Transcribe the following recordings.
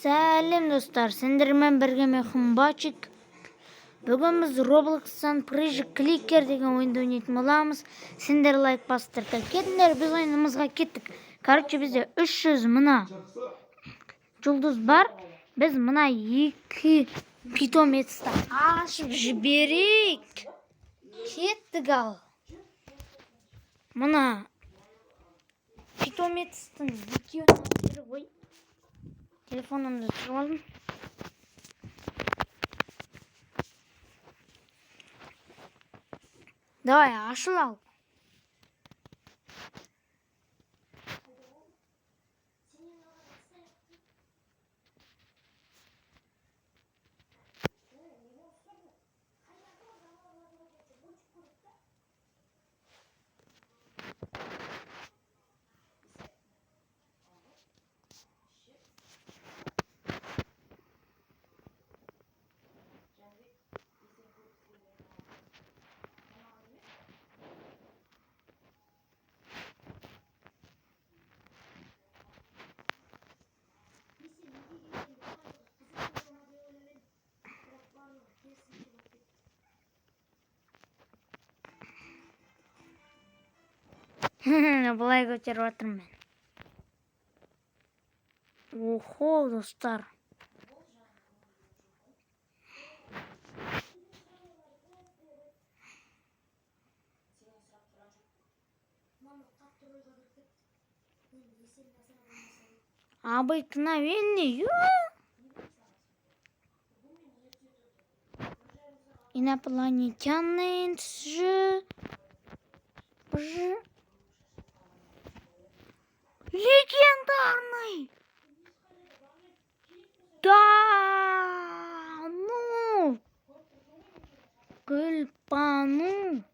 Сәлем, достар! Сендермен бірге мен, Хумбачик. Бүгін біз Roblox'тан Прыжок Кликер деген ойынды ойнайтын боламыз. Сендер лайк басып тіркеліп кетіңдер, біз ойынымызға кеттік. Короче, бізде 300 мына жұлдыз бар. Біз мына екі питомецті ашып жіберейік. Кеттік ал. Мына питомецтің екеуін алып жіберіп, ой. Телефонымды түсіріп алдым. Давай, ашыл ал. Былай көтеріп жатырмын мен. Охо, достар. Обыкновенный. Ё! Инопланетянин ж. Ж. Легендарный! Да, ну! Гүлбану!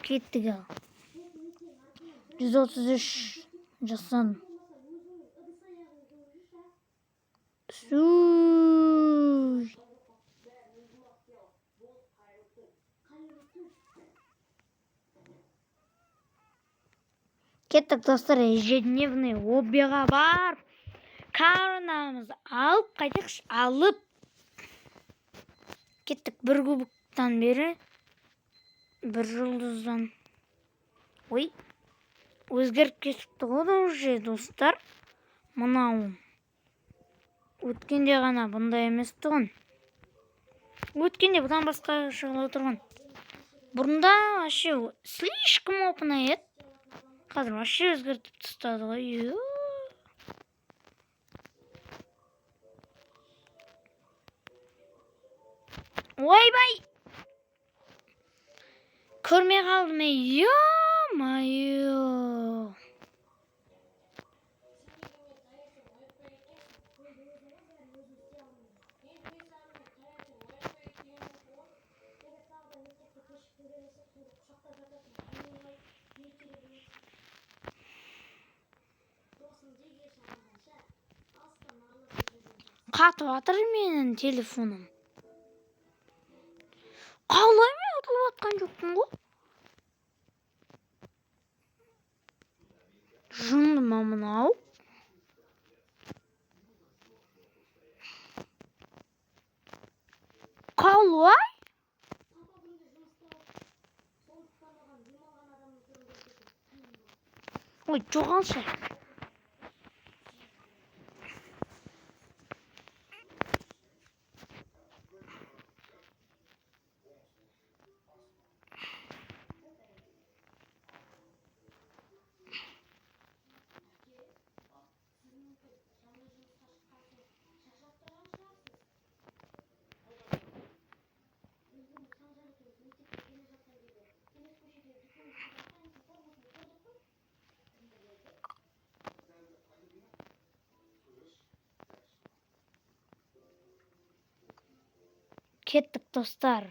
Кеттік ал. 133 жасан. Сүй. Кеттік, достар, ежедневный оббиға барып, коронамызды алып қайтайықшы, алып. Кеттік, бір кубоктан бері, бір жұлдыздан. Ой, өзгеріп кетіпті ғой да уже, достар. Мынау. Өткенде ғана бұндай емес тұғын. Өткенде бұдан басқа шығып отырған. Бұрында вообще слишком оп-оңай еді. Қазір вообще өзгертіп тастады ғой. Ё. Ойбай! Көрмей қалдым, ей. Ё-моё. Қатып жатыр менің телефоным. Қалай мен ұтылып жатқан жоқпын ғой? Жынды ма мынау? Қалай? Ой, жоғалшы. Кеттік, достар.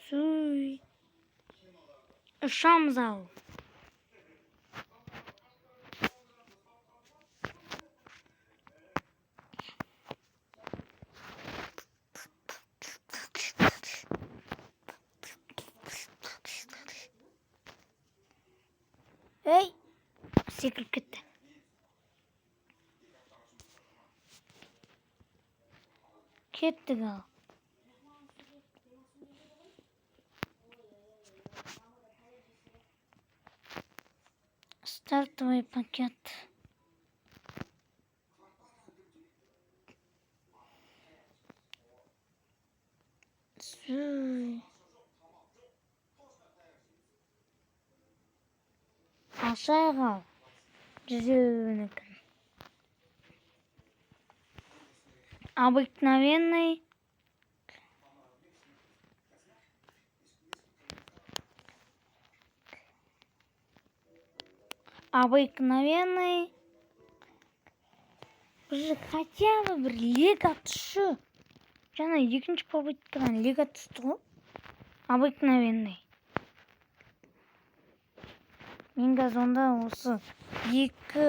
Суй. Ұшамыз ау. Ей, секіріп кетті. Кеттік ал. Стартовый пакет. Суй. Ашайық ал. 150-нікі. Обыкновенный. Обыкновенный. Уже хотя бы бір лего түсші. Жаңа екінші попыткадан лего түсті ғой. Обыкновенный. Мен қазір онда осы екі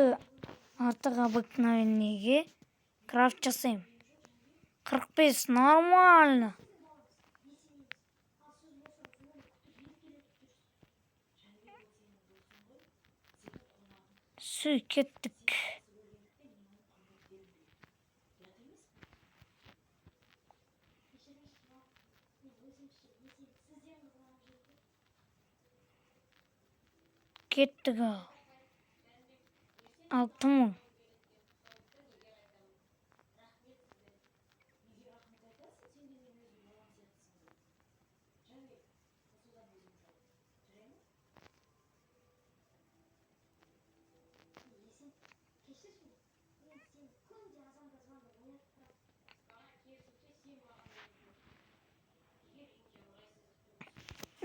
артық обыкновенныйге крафт жасаймын. 45 нормально. Сүй, кеттік. Кеттік ал. 6000.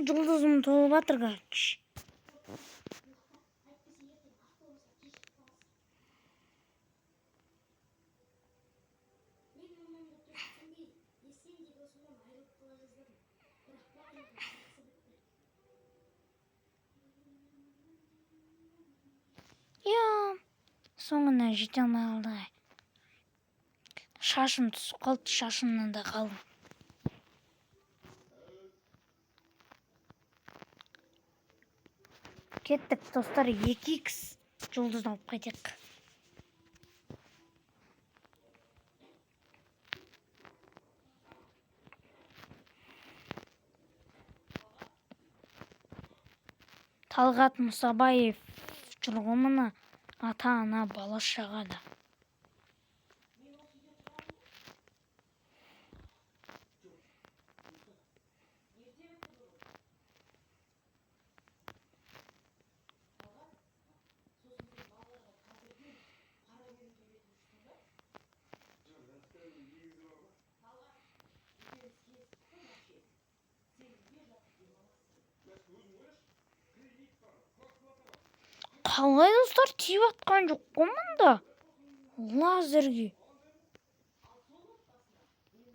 Жұлдызым толып жатыр, короче. Я соңына жете алмай қалды. Шашым түсіп қалды, шашымнан да қалдым. Кеттік, достар, 2х жұлдыз алып қайтайық. Талғат Мұсабаев жүр ғой мына, ата-ана, бала шаға да. Қалай, достар, тиіп атқан жоқ қой мұнда лазерге.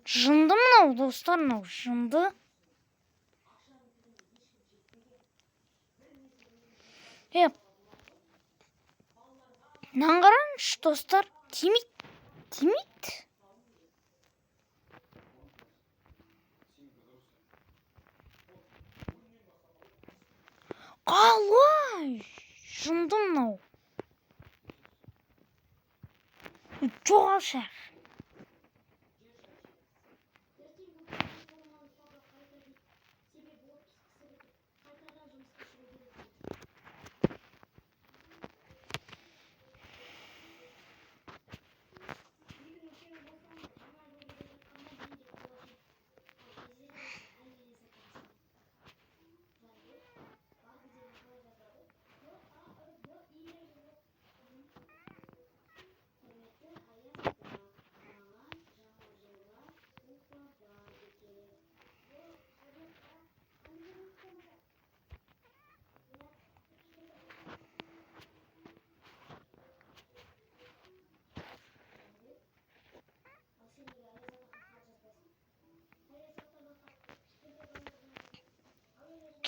Жынды мынау, достар, мынау жынды. Е, мынаны қараңызшы, достар, тимейді, тимейді. Қалай? Жынды мынау. Жоғалшы.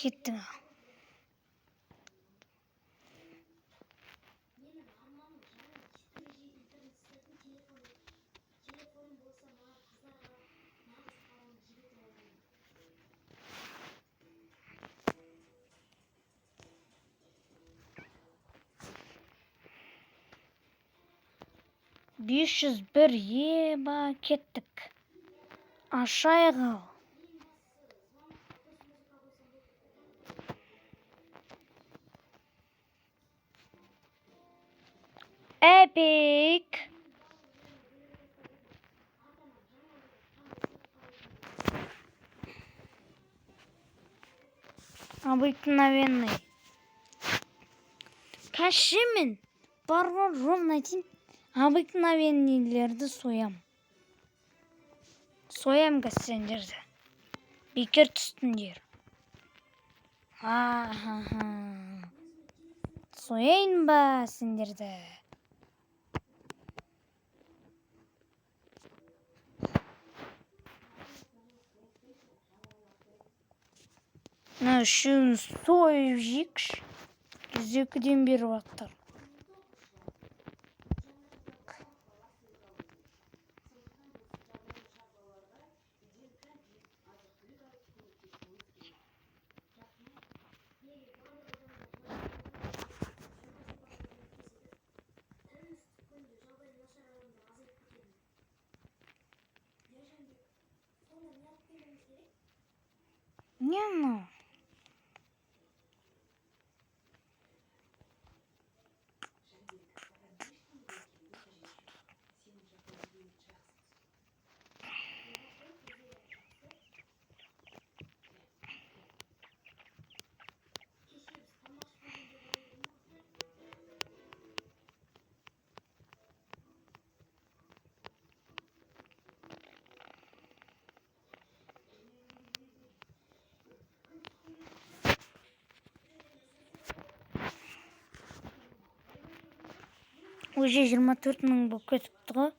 Кеттік. 501, еба, кеттік. Ашайық ал. Эпик. Обыкновенный. Кәшімен бар ғой, ровно айтайын, обыкновенныйлерді соям. Соям қазір сендерді. Бекер түстіңдер. Аха. Сояйын ба сендерді? Мына үшеуін сойып жейікші. 102-ден беріп жатыр. Не мынау? Уже 24 000 болып кетіпті ғой.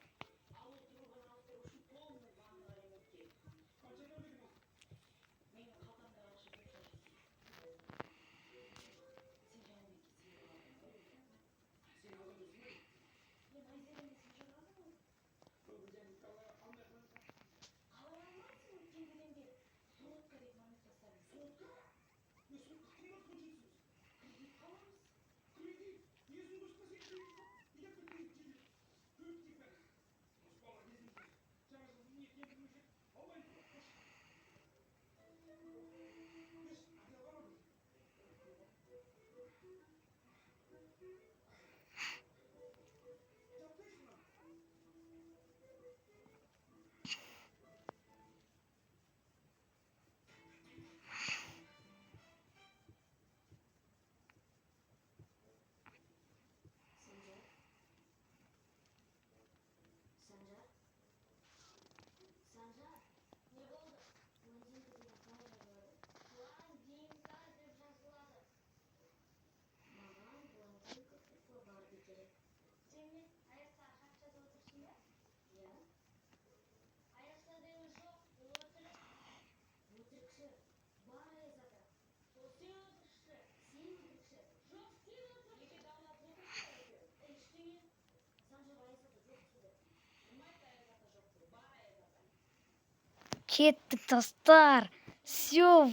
Кеттік, достар. Все,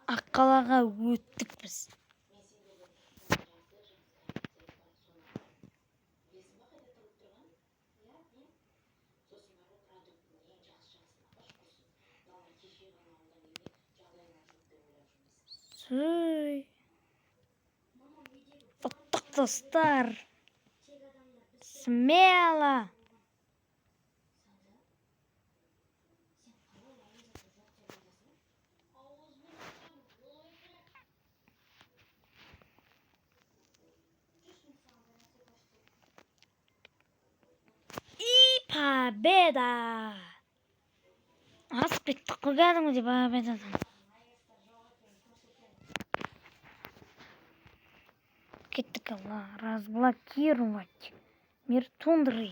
Аққалаға өттік біз. Сүй. Ұттық, достар. Смело. И победа! Асып кеттік қой кәдімгідей победадан. Кеттік, алла, разблокировать мир тундры.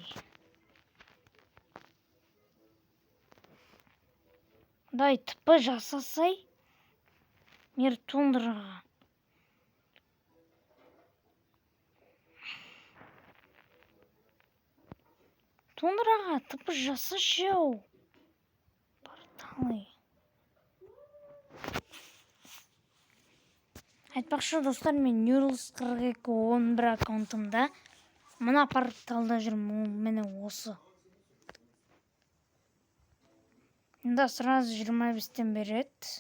Дай ТП жасасай. Мир тундраға. Тундраға тыпы жасашы ау. Порталы. Айтпақшы, достар, мен Нюрлс 4211 аккаунтымда мына порталда жүрмін, міне осы. Мында сразу 25-тен береді.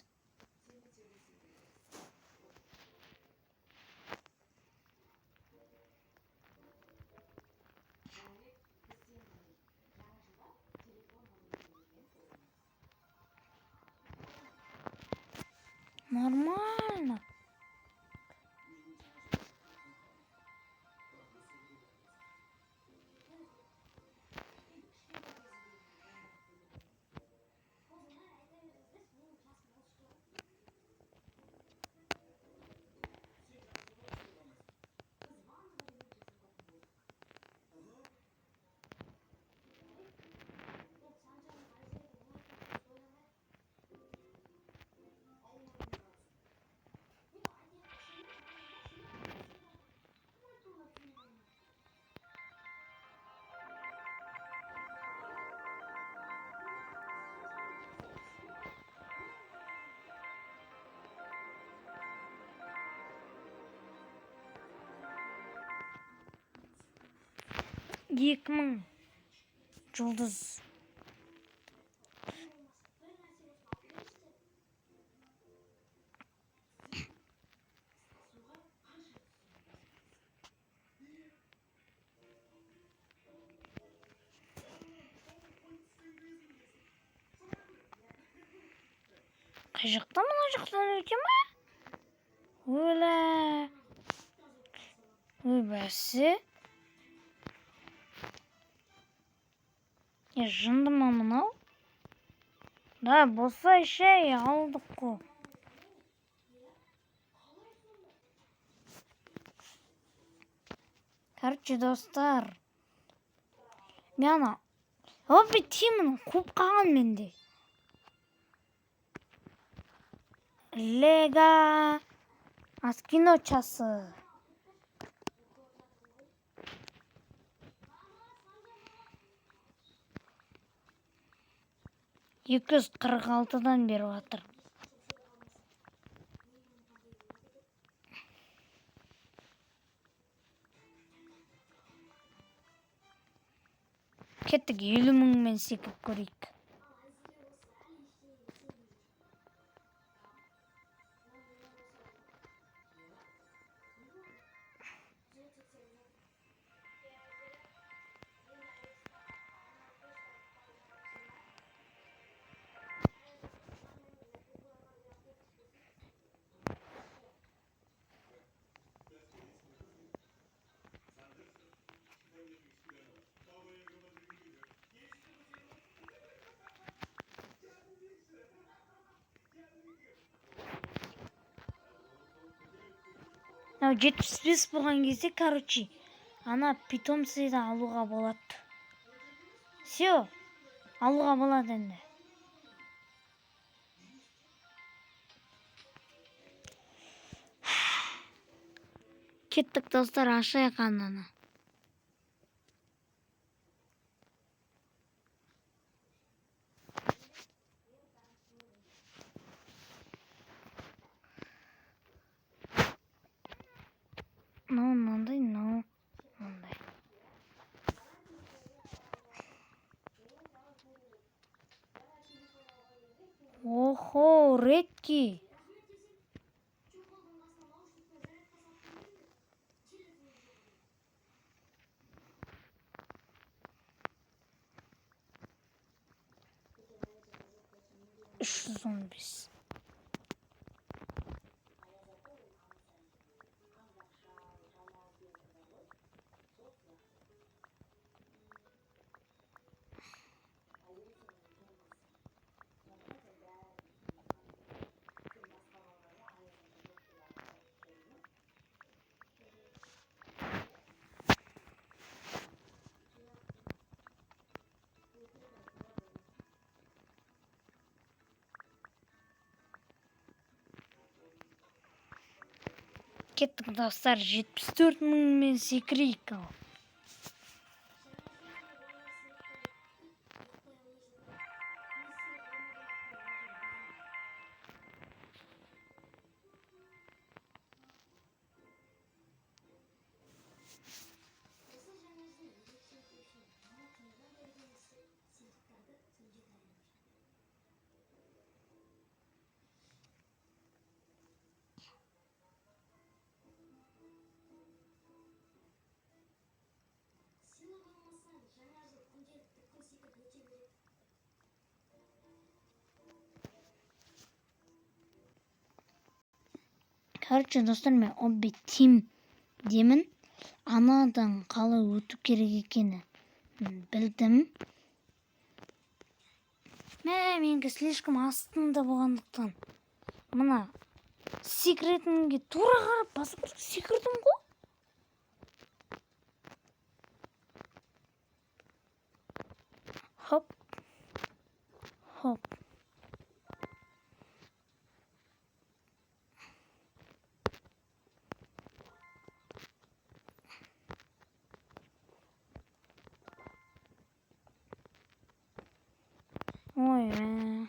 Нормально. 2000 жұлдыз. Қай жақтан, мына жақтан өте ма? Өлә. Ой, бәсе. Е, жынды ма мынау? Да, болса шай алдық қой. Короче, достар. Мен ана опи тимін қуып қалған менде. Лего Аскино часы. 246-дан беріп жатыр. Кеттік, 50 000-мен секіріп көрейік. Мынау 75 болған кезде, короче, ана питомцыды алуға болады. Все, алуға болады енді. Кеттік, достар, ашайық ананы. Мынау мынандай, мынау мынандай. Охо, редкий. 315. Кеттік, достар, 74 мыңмен секірейік. Ал короче, достар, мен Обби Тим деймін. Анадан қалай өту керек екені білдім. Мә, менікі слишком астында болғандықтан, мына секретінге тура қарап басып секірдім ғой. Хоп, хоп. Ой, мә,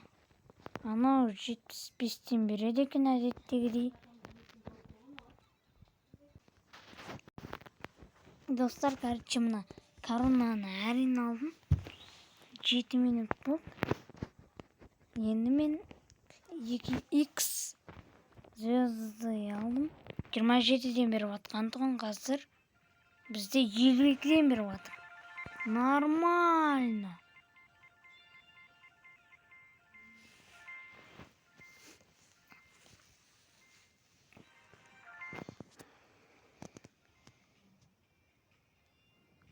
анау 75-тен береді екен әдеттегідей. Достар, короче, мына коронаны әрең алдым. 7 минут болды. Енді мен 2 икс звезды алдым. 27-ден беріп жатқан тұғын, қазір бізде 52-ден беріп жатыр. Нормально.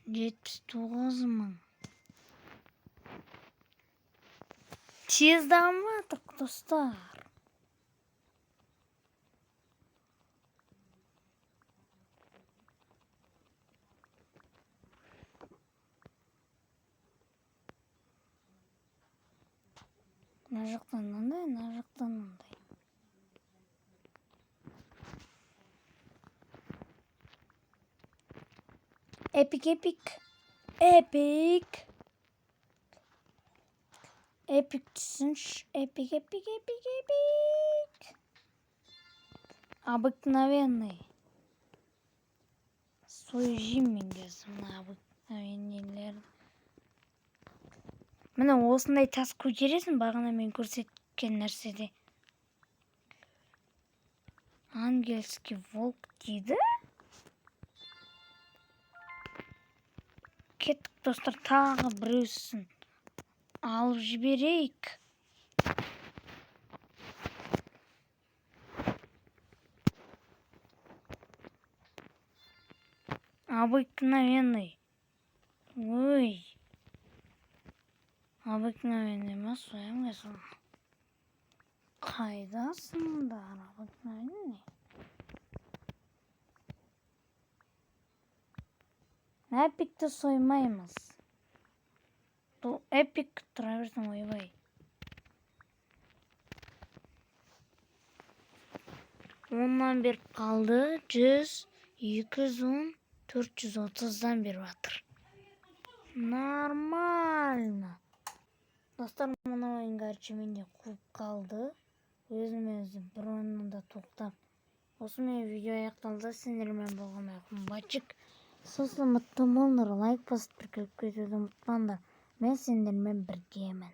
79 000. Тез дамып жатырық, достар. Мына жақтан мынандай, мына жақтан мынандай. Эпик, эпик, эпик, эпик түссінші. Эпик, эпик, эпик, эпик. Обыкновенный. Сойып жеймін мен қазір мына обыкновенныйлерді. Міне, осындай тас көтересің, бағана мен көрсеткен нәрседе. Ангельский волк дейді. Кеттік, достар, тағы біреусін алып жіберейік. Обыкновенный. Ой, обыкновенный ма? Соямын қазір. Қайдасыңдар, обыкновенный? Эпикті соймаймыз. Бұл эпик тұра берсін. Ойбай, 10-нан беріп қалды. 100, 210, 430-дан беріп жатыр. Нормально. Достар, мына ойын, короче, менде қуып қалды. Өзіме өзі бір ойыннан тоқтап, осымен видео аяқталды. Сендермен болған Қымбатчик. Сосын ұмытты болыңдар, лайк басып, тіркеліп кетуді ұмытпаңдар. Мен сендермен біргемін.